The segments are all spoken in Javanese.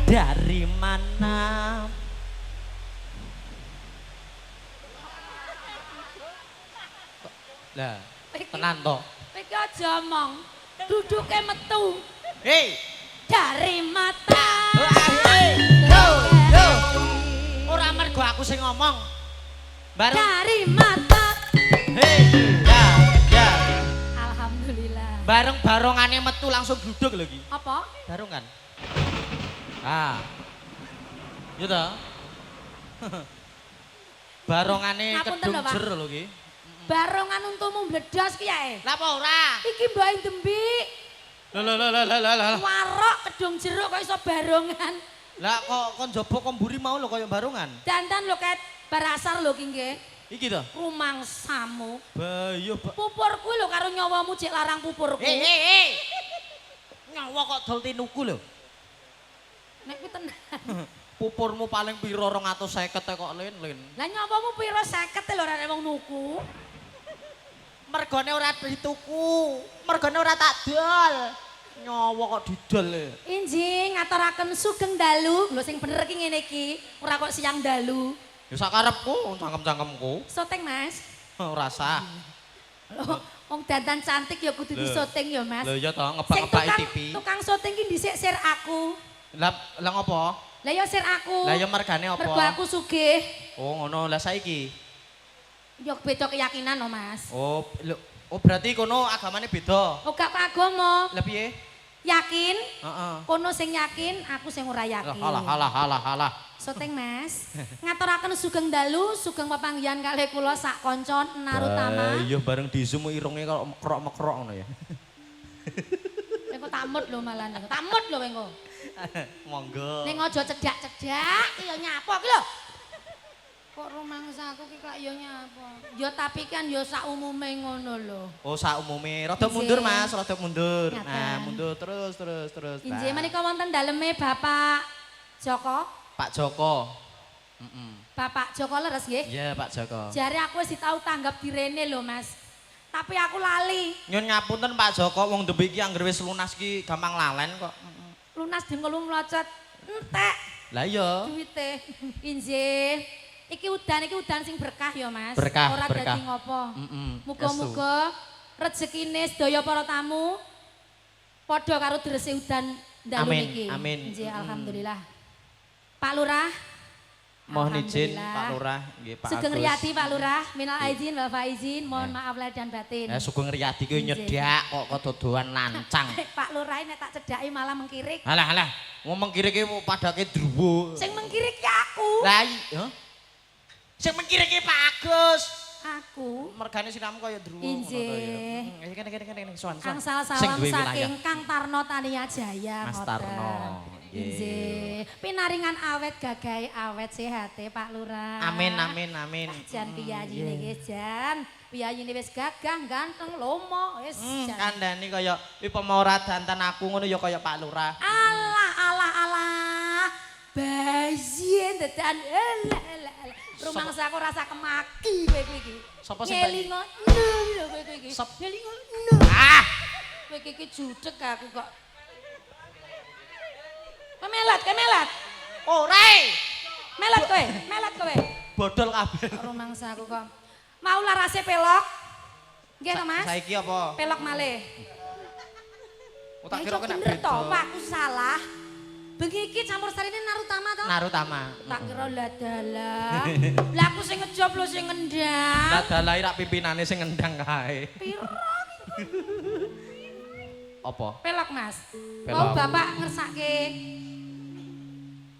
Dari mana? Lah, tenan to. Iki aja omong. Duduke metu. Hei. Dari mata. Yo, yo. Ora mergo aku sing ngomong. Bareng. Dari mata. Hei, ya, ya. Alhamdulillah. Bareng barongane metu langsung duduk lho iki. Apa? Barongan. Ah. Iya toh? Barongane Ngapunten kedung lho, Pak. jero lho iki. Barongan untumu mbledos ki yae. Lah apa ora? Iki mboke dembik. Lho lho lho lho lho lho. Warok kedung jeruk kok iso barongan. Lah kok kon njaba kok mburi mau lho kaya barongan. Dandan lho ket barasar lho ki nggih. Iki to. Rumangsamu. Bayo, Pak. Pupur kuwi lho karo nyawamu cek larang pupurku. Hei hei hei. Nyawa kok dol tinuku lho. Nek kuwi tenan. Pupurmu paling piro 250 kok lin-lin. Lah nyawamu piro 50 lho ora nek wong nuku. Mergone ora dituku, mergone ora tak dol. Nyawa kok didol e. Injing ngaturaken sugeng dalu. Lho sing bener ki ngene iki, ora kok siang dalu. Ya sak karepku, cangkem-cangkemku. Soteng Mas. Ora sah. Lho, wong dandan cantik ya kudu Lho. disoting ya Mas. Lho iya to, Sing ngebak-ngebaki tukang, TV. tukang syuting ki dhisik sir aku. Lah lah ngopo? Lah ya sir aku. Lah ya mergane apa? Mergo aku sugih. Oh ngono, lah saiki. Ya beda keyakinan no Mas. Oh, lho, oh berarti kono agamane beda. Oh gak kok agama. Lah piye? Yakin? Heeh. Kono sing yakin, aku sing ora yakin. Halah halah halah halah. Syuting Mas. Ngaturaken sugeng dalu, sugeng pepanggihan kalih kula sak kanca Narutama. Iya bareng di Zoom irunge kok mekrok-mekrok ngono ya. Engko tamut lho malah. Tamut lho engko. Monggo. Ning aja cedak-cedak, ki ya nyapa ki lho. Kok rumangsaku ki kok ya nyapa. Ya tapi kan ya sak umume ngono lho. Oh sak umume, rada mundur Mas, rada mundur. Ngaten. Nah, mundur terus terus terus. Injih Nah. menika wonten daleme Bapak Joko. Pak Joko. Heeh. Bapak Joko leres nggih? Iya, Pak Joko. Jare aku wis tau tanggap direne lho Mas. Tapi aku lali. Nyun ngapunten Pak Joko, wong dembe iki anggere wis lunas ki gampang lalen kok. Lunas dengkul mlocot entek Lah iya. duwite. Injih. Iki udan iki udan sing berkah ya Mas. Berkah, Ora berkah. dadi ngopo. Heeh. Muga-muga rezekine sedaya para tamu padha karo drese udan dalu Amin, niki. amin. Injih, alhamdulillah. Pak Lurah. Mohon izin Alhamdulillah. Pak Lurah, nggih Pak Sugeng Agus. Riyadi Pak Lurah, minal aizin wal faizin, mohon maaf lahir dan batin. Eh Sugeng Riyadi ki Injih. nyedak kok kedodoan lancang. Pak Lurah nek tak cedhaki malah mengkirik. Halah halah, ngomong kiri ki padake druwo. Sing mengkirik ya aku. Lah iya. Sing mengkiri ki Pak Agus. Aku Mergane siramu kaya druwo Injih. ngono to ya. Kene kene kene sowan sowan. angsal Sing salam duwe wilayah. saking Kang Tarno Tania Jaya Mas ngoten. Tarno. Injih. Pinaringan awet gagahe awet sehate Pak Lurah. Amin amin amin. Jan piyayine nggih Jan. Piyayine wis gagah, ganteng, lomo, wis jan. Kandhane kaya upama ora dandan aku ngono ya kaya Pak Lurah. Alah alah alah. Bayi dadan elah elah elah. Rumangsa aku rasa kemaki kowe kuwi iki. Sapa sing ngelingo lho kowe kuwi iki. Ngelingo. Ah, Kowe iki judeg aku kok. Kowe melat, kowe melat. ora. Melat kowe, melat kowe. Bodol kabeh. Rumangsa aku kok. Mau larase pelok. Nggih to, Mas? Saiki apa? Pelok malih. Oh, tak kira kena bener to, beda. Pak, aku salah. Bengi iki campur sarine Narutama to? Narutama. Tak kira ladalah. Lah aku sing ngejob lho sing ngendang. Ladalah rak pimpinane sing ngendang kae. Piro? Apa? Pelok, Mas. Pelok. Mau bapak ngersake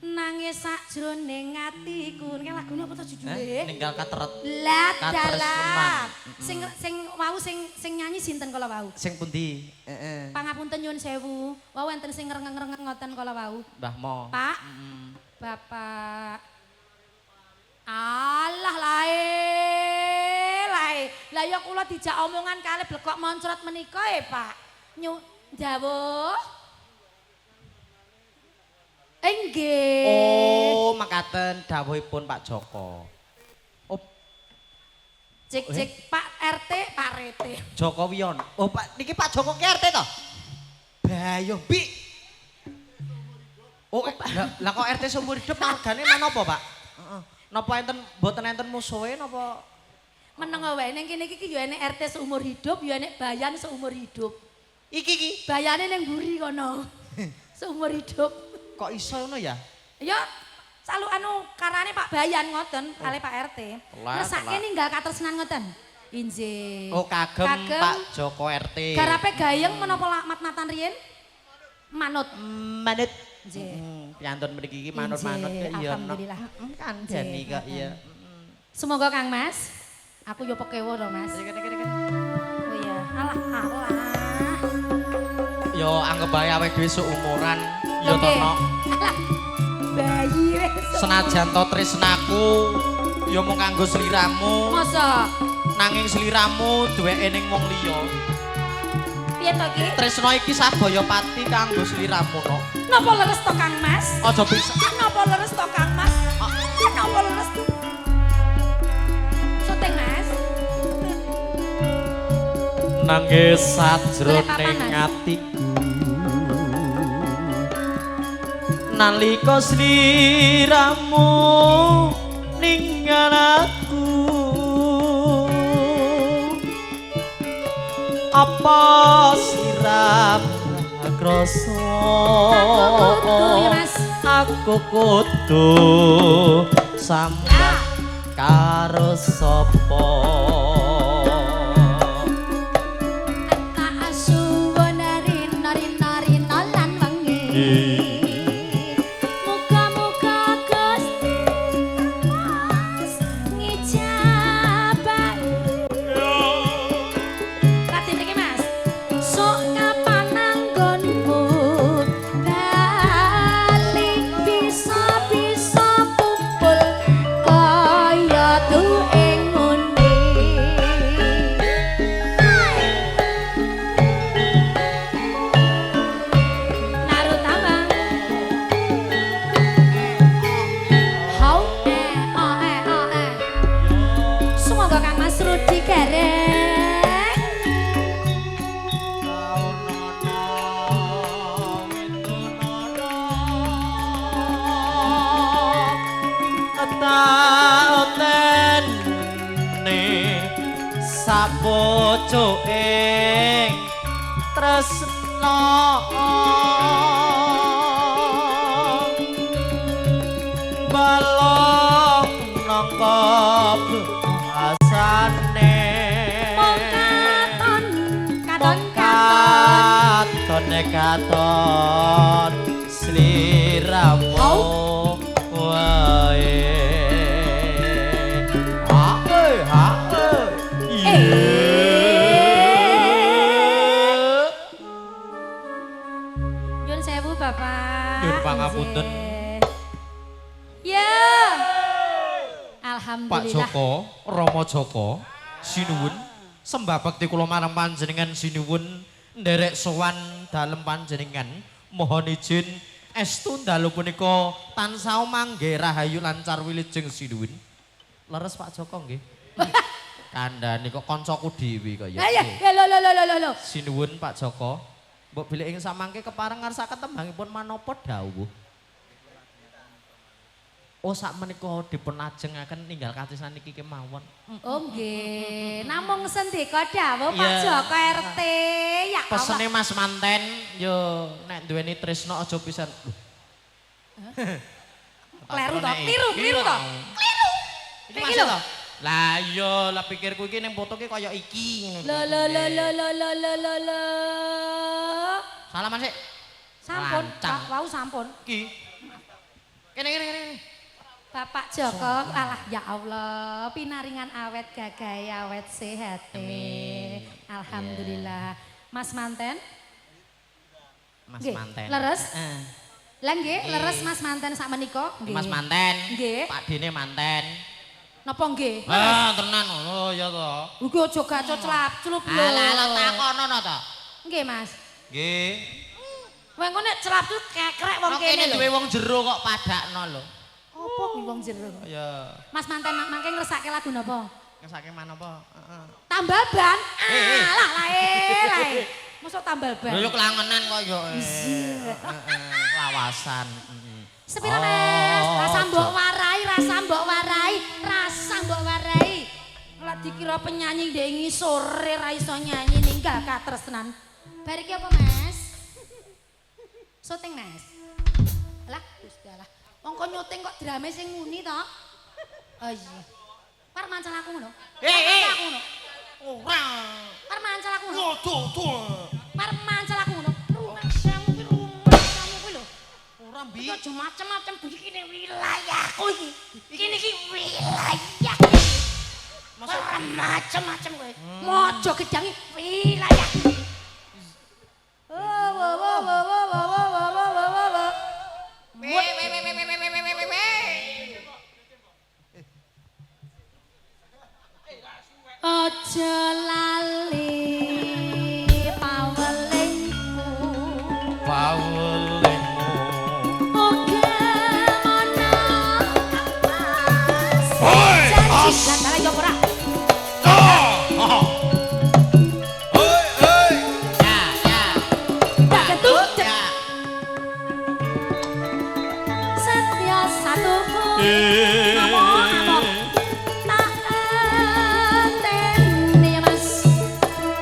nangis sakjroning atiku. Nek lagune apa to judule? Ninggal kateret. Ladalah. Sing sing wau sing sing nyanyi sinten kala wau? Sing pundi? Heeh. Pangapunten nyuwun sewu. Wau enten sing ngrengeng-ngrengeng ngoten kala wau. Mbah Mo. Pak. Bapak. Alah lae, lae. Lah ya kula dijak omongan kalih blekok moncrot menika e, Pak. Nyu dawuh. Enggih. Oh, makaten dawuhipun Pak Joko. Oh, Cek cek Pak RT, Pak RT. Joko Wion. Oh, Pak niki Pak Joko ki RT to? Bayo, Bi. Oh, lah kok RT seumur hidup margane menapa, Pak? Heeh. Napa enten mboten enten musuhe napa? Meneng wae ning kene iki ya enek RT seumur hidup, ya enek bayan seumur hidup. Iki iki Bayane ning mburi kono. Seumur hidup. Kok iso ngono ya? Ya salu anu karane Pak Bayan ngoten, kali Pak RT. Ngersake ninggal katresnan ngoten. Injih. Oh, kagem Pak Joko RT. Garape gayeng menapa mat-matan riyin? Manut. Manut. Nggih. Piantun mriki iki manut-manut ya. Alhamdulillah. Kandhani kok iya. Semoga Kang Mas. Aku yo pekewo to, Mas. Oh iya, alah alah. Yo anggap bae awake dhewe seumuran yo to, Nok. Alah. Bayi wis. Senajan to tresnaku yo mung kanggo sliramu. Masa? Nanging sliramu duweke ning wong liya. Piye to iki? Tresna iki sabaya pati kanggo sliramu, Nok. Napa leres to Kang Mas? Aja bisa. Napa leres to Kang Mas? Napa leres to? Syuting, Mas. Nangis sajroning atiku nalika sliramu ninggal aku, apa sliramu krasa? Aku kudu ya, Mas. Aku kudu sambat karo sapa? Tak suwun rina rina rina lan wengi. Muga-muga Gusti Mas ngijabahi. Lati mriki, Mas. Sok kapan anggonmu bali bisa-bisa kumpul kaya duwe ngene. Narutama. Hau e o e o e. Semoga Kang Mas Rudi gareng. Taotene sapucuking tresna balong nangka bahasane. Mong katon katon katon. Katon katon sliramu wae. Ha ha. Nyun sewu Bapak. Nyun pangapunten. Nggih. Ya. Pak Alhamdulillah. Joko, Rama Joko, sinuwun, sembah bekti kula marang panjenengan sinuwun, nderek sowan dalem panjenengan, mohon izin estu dalu punika tansah mangge rahayu lancar wilujeng sinuwun. Leres Pak Joko nggih. Kandhane kok kancaku dhewe kaya. Ya ya lho lho lho lho lho. Sinuwun Pak Joko. Mbok bilih ing samangke kepareng ngersakaken tembangipun manapa dawuh. Oh sak menika dipun lajengaken ninggal katresnan niki kemawon. Oh nggih, namung sendika dawuh Pak Iya. Joko RT. Ya Allah. Pesene Mas Manten yo nek duweni tresna aja pisan. Kleru to, kliru, kliru to. Kliru. Iki lho. Lah iya, lah pikirku iki ning foto ki kaya iki ngono. Lho lho lho lho lho lho lho lho lho. Salaman sik. Sampun, Lancang. Pak, wau sampun. Iki. Kene kene kene. Bapak Joko, alah ya Allah, pinaringan awet gagahe awet sehate. Amin. Alhamdulillah. Mas Manten, Mas Nggih, Manten. leres? Heeh. Lah nggih, leres Mas Manten sak menika? Nggih. Mas Manten. Nggih. Pak Dene manten. Napa nggih? Ah, tenan oh ya to. Uga aja gacor celap-celup lho. Alah alah takono to. Nggih, Mas. Nggih. Wong engko nek celap-celup kekrek wong Kene kene lho. duwe wong jero kok padakno lho. Apa kuwi wong jero? Ya. Mas Manten mangke ngersake lagu napa? Ngersake manapa? Heeh. Tambal ban. Eh, eh. Alah lae lae. Mosok tambal ban. Lho yo kelangenan kok yo. Heeh, lawasan. Sepira Mas? Rasa mbok warai, rasa mbok warai, rasa mbok warai. Lah dikira penyanyi ndek ngisore ra iso nyanyi ninggal katresnan. Bar iki apa Mas? Syuting Mas. Lah Gusti Allah. Wong kok nyuting kok drame sing nguni to? Oh iya. Par mancal aku ngono. Eh. Aku ngono. Ora. Par mancal aku ngono. Waduh. Par mancal aku ngono. Rumangsamu kuwi rumangsamu kuwi lho. Ora mbi. Iki aja macem-macem iki ne wilayahku iki. Kene iki wilayah. Masuk Ora macem-macem kowe. Mojo gedangi wilayah. Oh, wo wo wo wo wo wo wo wo wo wo wo. We we we we we we we we we. Aja lali pawelingku. Pawelingmu. Oke mono. Hoi, Janji as. gantara ya ora. Hoi, hoi. Ya, ya. Tak ketutup. Ya. Setia satu Amok, amok. Tak enteni Mas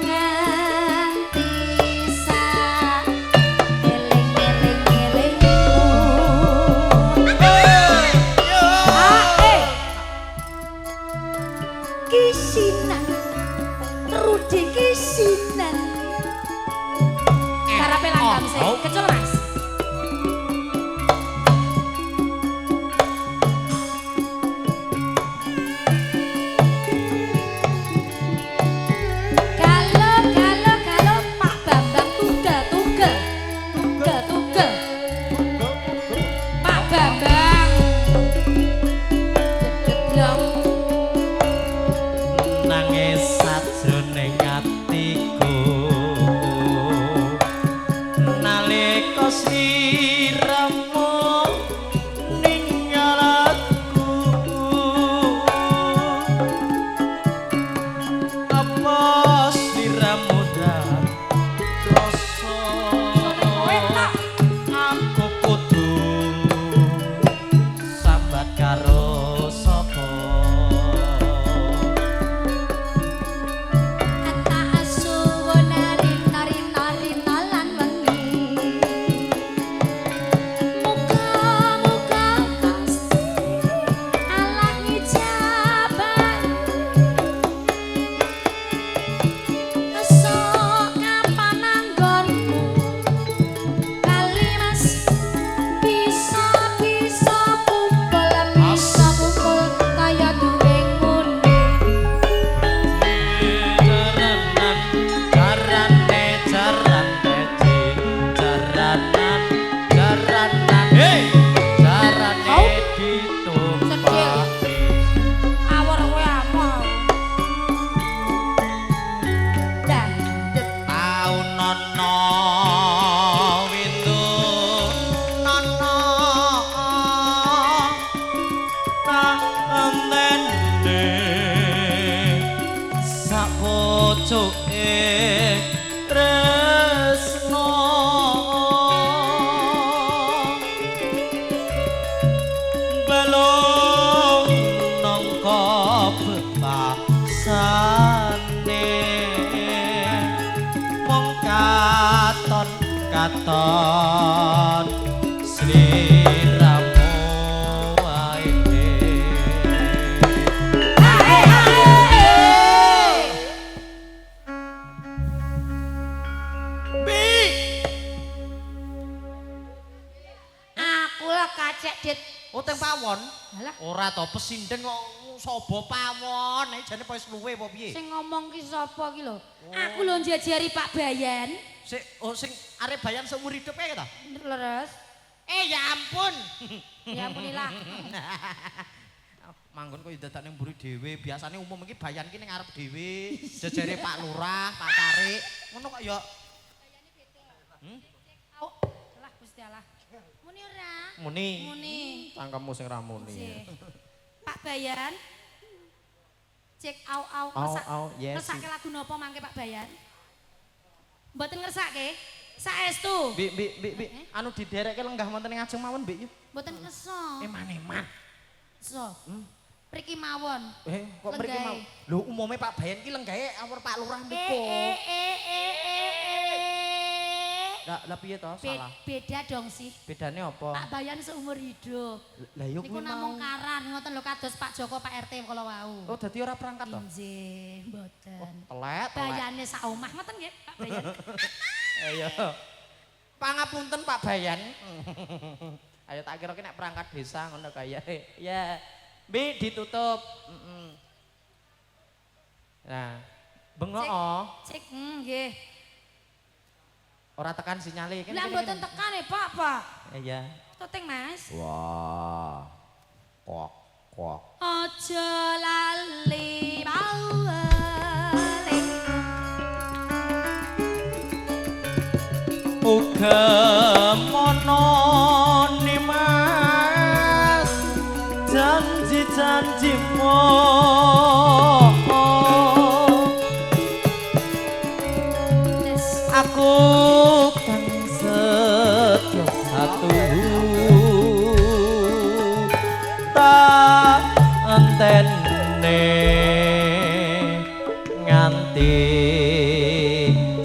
nganti sak eling-eling-elingku. Ah, eh. Kisinan Rudi kisinan. Garape langgam sih. Oh. Kecul Mas. Kalau kalau kalau Pak Bambang tugel tugel tugel tugel Pak Bambang jededlong Nangis sajroning atiku nalika sliramu ninggal aku apa sliramu dak krasa kowe tok. Aku kudu sambat karo sapa. Tak suwun rina rina rina lan wengi. Muga-muga Gusti Allah ngijabah. Esuk kapan anggonmu kali Mas bisa-bisa kumpul bisa kumpul kaya duwe ngene. Jaranan, jarane jaran teji, jaranan, jaranan, hei, jarane Au. ditumpaki. Awor kowe apa? Dan Taun nono windu nono tak entene sak pucuke tresno belum nangka bebasane mung katon katon sliramu wae. Bi Aku lah kacek dit. Uteng pawon. Halah. Ora to pesinden kok saba pawon. Nek jane wis luwe apa piye? Sing ngomong ki sapa ki lho? Aku lho njajari Pak Bayan. Sik oh sing arep bayan seumur hidup kae ta? Leres. Eh ya ampun. Ya ampunilah. Manggon kok dadak ning mburi dhewe. Biasane umum iki bayan ki ning ngarep dhewe, jejere Pak Lurah, Pak Tarik. Ngono kok ya Oh, lah Gusti Allah. Muni ora? muni. Muni. Cangkemmu sing ra muni. Sih. Pak Bayan. Cek au au Au, au, yes. Ngersake lagu napa mangke Pak Bayan? Mboten ngersake? Saestu. Bi bi bi bi anu diderekke lenggah wonten ing ajeng mawon, Mbik. Mboten kersa. Eman-eman. So. Mriki mawon. Kok mriki mawon? Lho umume Pak Bayan ki lenggahe awur Pak Lurah mriku. Lah piye to salah? Beda dong sih. Bedane apa? Pak Bayan seumur hidup. Lah yo niku namung karan ngoten lho kados Pak Joko Pak RT kala wau. Oh dadi ora perangkat to? Nggih, mboten. Oh, telek. Bayane sak omah ngoten nggih Pak Bayan. Ayo. Pangapunten Pak Bayan. Ayo tak kira ki nek perangkat desa ngono kaya. Ya. Bi ditutup. Heeh. Nah, bengok. Cek, nggih. Ora tekan sinyale. Lah mboten tekan e, Pak, Pak. Iya. Tuting, Mas. Wah. Kok, kok. Aja lali balik. Uga mono nimas janji-janjimu. Aku kang setya satu tak entene nganti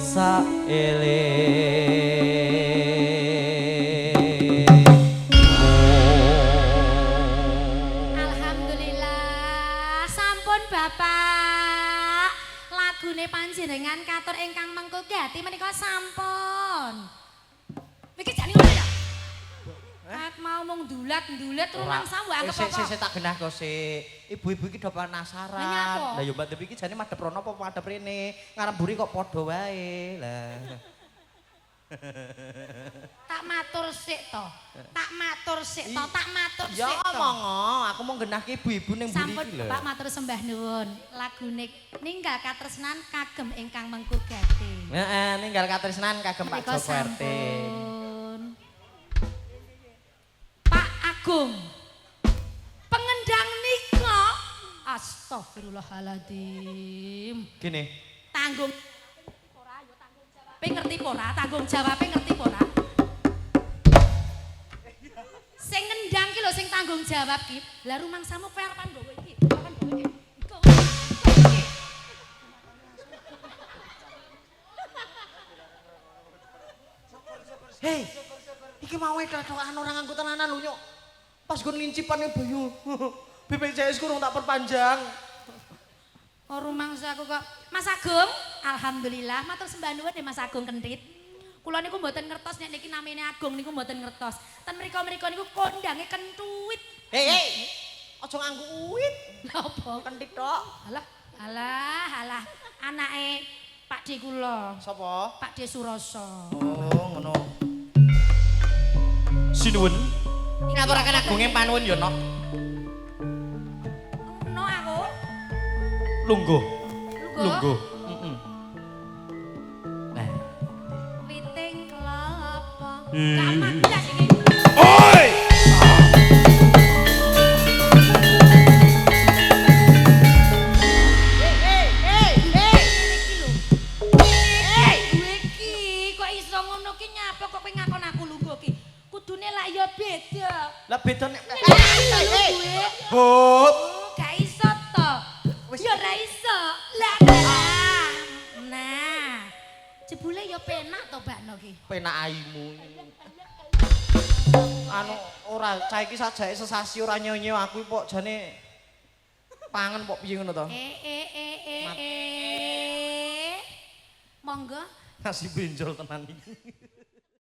saelingmu. Alhamdulillah sampun Bapak lagune panjenengan katur ingkang mengku gati menika sampun. Iki jane ngono ya? Kat mau mung ndulat-ndulat rumangsa mbok anggep apa? Sik tak genah kok sik. Ibu-ibu iki do penasaran. Lah ya Mbak Dewi iki jane madhep rono apa madhep rene? Ngarep mburi kok padha wae. Lah. Tak matur sik to. Tak matur sik to, tak matur sik to. Ya omongo, aku mau genahke ibu-ibu ning mburi iki lho. Sampun Bapak matur sembah nuwun. Lagune ninggal katresnan kagem ingkang mengku gati. Heeh, ninggal katresnan kagem Pak Joko RT. Pak Agung. Pengendang nika. Astagfirullahaladzim. Gini. Tanggung ngerti pora, tanggung jawabe ngerti pora. Sing ngendang ki lho sing tanggung jawab ki. Lah rumangsamu kowe arepan nggawa iki, arepan nggawa iki. Iki. Hei, iki mau ethokan ora nganggo tenanan lho nyok. Pas nggon lincipane Bayu. BPJS ku urung tak perpanjang. Oh rumangsa aku kok. Mas Agung, alhamdulillah matur sembah nuwun Mas Agung Kenthit. Kula niku mboten ngertos nek niki namine Agung niku mboten ngertos. Ten mriko-mriko niku kondange kentuit. Hei, hei. Aja nganggo uwit. Lha apa? Kenthit tok. Alah, alah, alah. Anake Pak D kula. Sapa? Pak D Suroso. Oh, ngono. Sinuwun. Ngaturaken agunge panuwun ya, Nok. No aku. Lungguh. Lungguh. Heeh. Nah. Witing kelapa. Gampang blas iki. Oi! Hei, hei, hei, hei. Kowe iki kok iso ngono ki nyapa kok kowe ngakon aku lungguh ki? Kudune lak ya beda. Lah beda nek hei. Hop. Gak iso to. Ya ora iso. Lah lah. Nah. Jebule ya penak to bakno ki. Penak aimu. Anu ora cah iki sajake sesasi ora nyonya aku kok jane pangan kok piye ngono to? Monggo. Nasi benjol tenan iki.